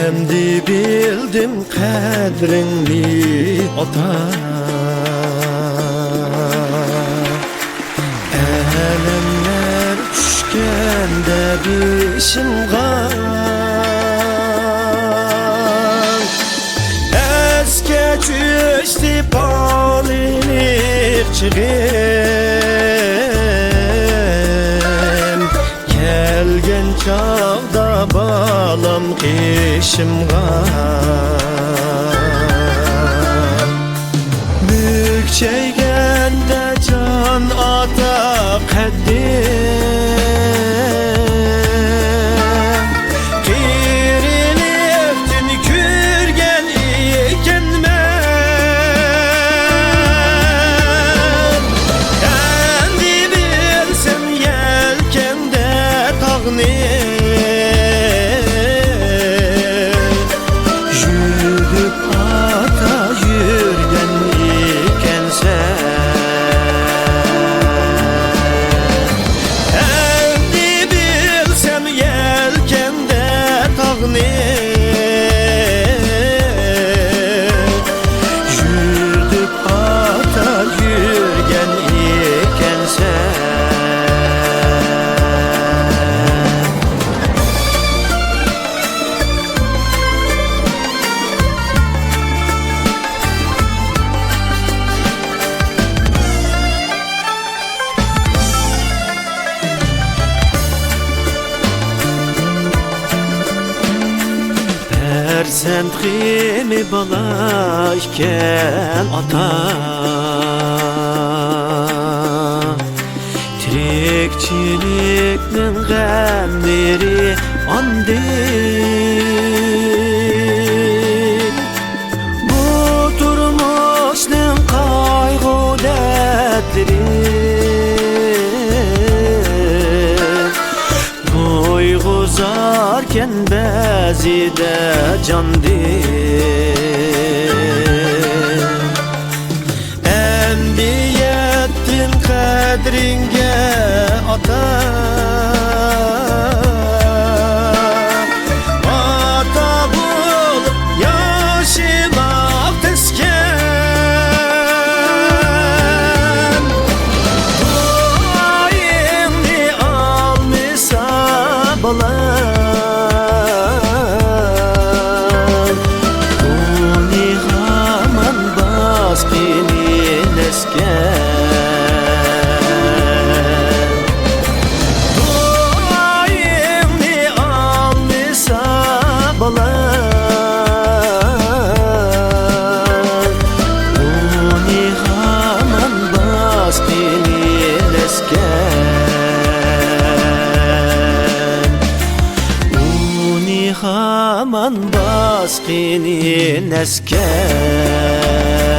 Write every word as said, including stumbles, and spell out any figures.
ئەمدى بىلدىم قەدرىڭنى، ئاتا. ئەلەملەر چۈشكەندە بېشىمغا، ئەسكە چۈشتى پالىلىق چېغىم. كەلگەن چاغدا بالام قېشىمغا، مۈكچەيگەندە جان ئاتا قەددىم، قېرىلىقتىن كۆرگەن ئىكەنمەن. ئەمدى بىلسەم يەلكەندە تاغنى يۈرۈپ ئاتا يۈرگەن ئىكەنسەن. ئەمدى بىلسەم يەلكەندە تاغنى يۈرۈپ ئاتا يۈرگەن ئىكەنسەن. پەرزەنت غېمى بالا ئىكەن ئاتا. تىرىكچىلىكنىڭ غەملىرى ئاندىن، بۇ تۇرمۇشنىڭ قايغۇ دەردلىرى تويغۇزاركەن بەزىدە جاندىن. ئەمدى يەتتىم قەدرىڭگە ئاتا. ئاتا بولۇپ ياشىماق تەسكەن. دۇئايىڭنى ئالمىسا بالام، ئۇنى ھامان باسقىنى نەسكەن. دۇئايىڭنى ئالمىسا بالام، ئۇنى ھامان باسقىنى نەسكەن. ئۇنى ھامان باسقىنى نەسكەن.